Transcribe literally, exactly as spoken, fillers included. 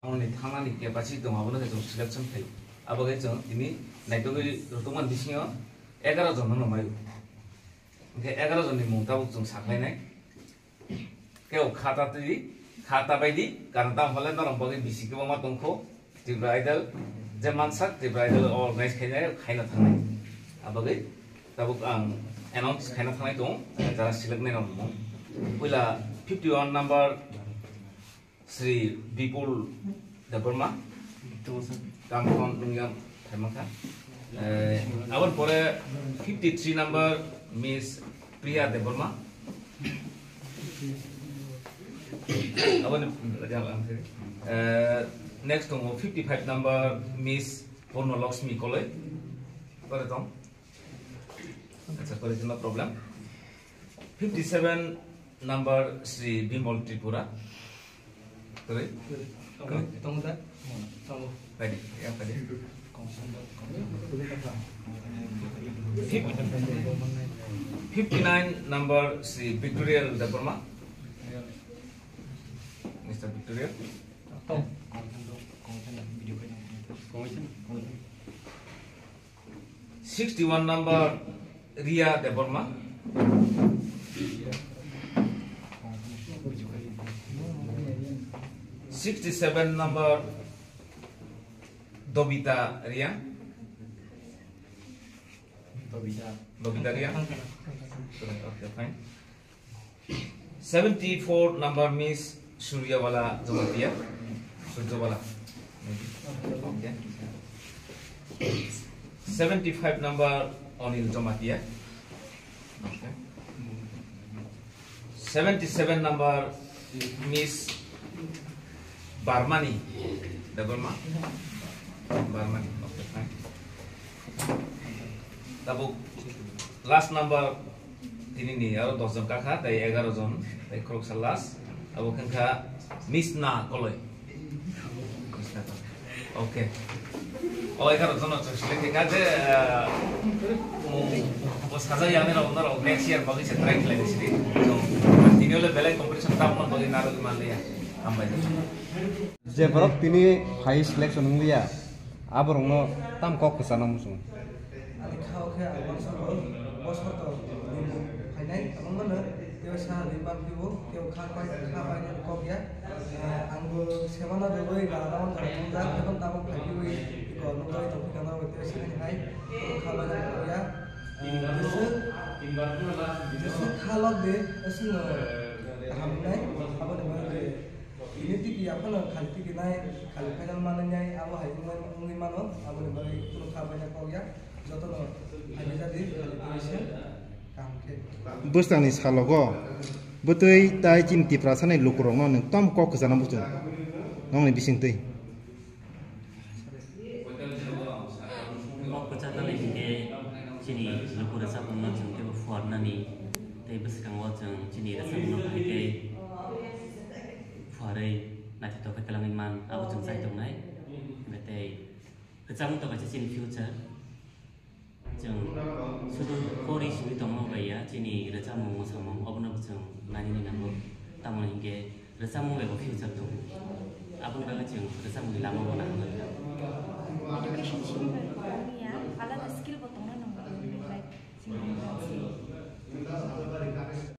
Aboni thangnani capacity tongo, abono khe chwng selection khlai. Abo khe chwng tini naitugwi rwtwkmani bisingo egaroh jon no maio. Hwnkhe egaroh jonni mung tabuk chwng sakhlainai. Khe o khata twi, khata bai di, karon tamo hwnle norok bagwi bisi kwbangma tongkho. Tripura Idol, je mansak Tripura Idol organize khainai, khaina thangnai. Abagwi tabuk ang announce khaina thangnai tongo, jara select nai rok mung. Puila fifty one number Shri Bipul Debbarma, Kamkhon Nungyang Thaimangkha. Eh, aboni pore fifty three number Miss Priya Debbarma. Aboni, eh, next tongo fifty five number Miss Purna Lakshmi Koloi. Pore tong. Acha, pore no problem. Fifty seven number Shri Bimal Tripura. Sorry. Tongo da? Tongo. Ready. Yeah, ready. Fifty nine number Shri Victorial Debbarma. Mister Victorial. Sixty one number Ria Debbarma. Sixty seven number Dobita Ria. Dobita. Dobita Ria. Okay, fine. Seventy four number Miss Suryawala Jamatia. Suryawala. Okay. Seventy five number Anil Jamatia. Okay. Seventy seven number Miss Barmani Debbarma. Barmani. Okay, fine. Tabuk last number tini ni aro dos jon kakha, tai egaroh jon, tai khoroksa last. Abo khe wngkha Misna Koloi. Misna Koloi. Okay. O egaroh jon no select kha je, ah, o, o sajak yani rok, norok next year bagwi se try khlai sidi. So, tini ole belai competition tam mon bagwi narwgwi manliya. Hambai. Je borok tini phai selection wngliya, aborokno tam kok kwchana muchungo. Ani kha o khe ang uansukgo, o sort of phainai, tabuk mano tei sa rwi ban phibo, tei kha pai, kha pai kok ya. Eh, ang bo sebana rwui rana man jora thumjak, ebong tabuk phai phiwi kok nukjagwi tong phikha norok tei sakani hai, kha pai kok ya. Eh, jeswk, jeswk kha lok de, aswkno hamnai, aboni bagwi je Tini tiki aphano khali tiki nai, khali final manwi nai, abo hai wngwi, wngwi mano, aboni bagwi kunu kha baina kok ya, jotono hai bijadi khali tini se kaham khe. Bwskangni salogo bwtwi tai chini Tiprasani lukurokno nwng tamo kok kwchana muchung nongni bisingtwi? Kok kwchajak nai hinkhe chini luku rwchapmungno chwng teibo phuarnani tei bwskango chwng chini rwchapmungno bahai khe phuarwi naithotok khe twlangwi man, abo chwng chai tongnai. Hwnkhe tei kwchangma to kaisa chini future. Chwng sudu pori simi tongma bai ya, chini rwchapmung mwsamung obono bo chwng nainani nango. Tamo hinkhe rwchapmung bai bo future tongo. Aboni bagwi chwng rwchapmungni lama bo nang nai. Education simi bai bo tongya, alada skill bo tongna nango, like, singing.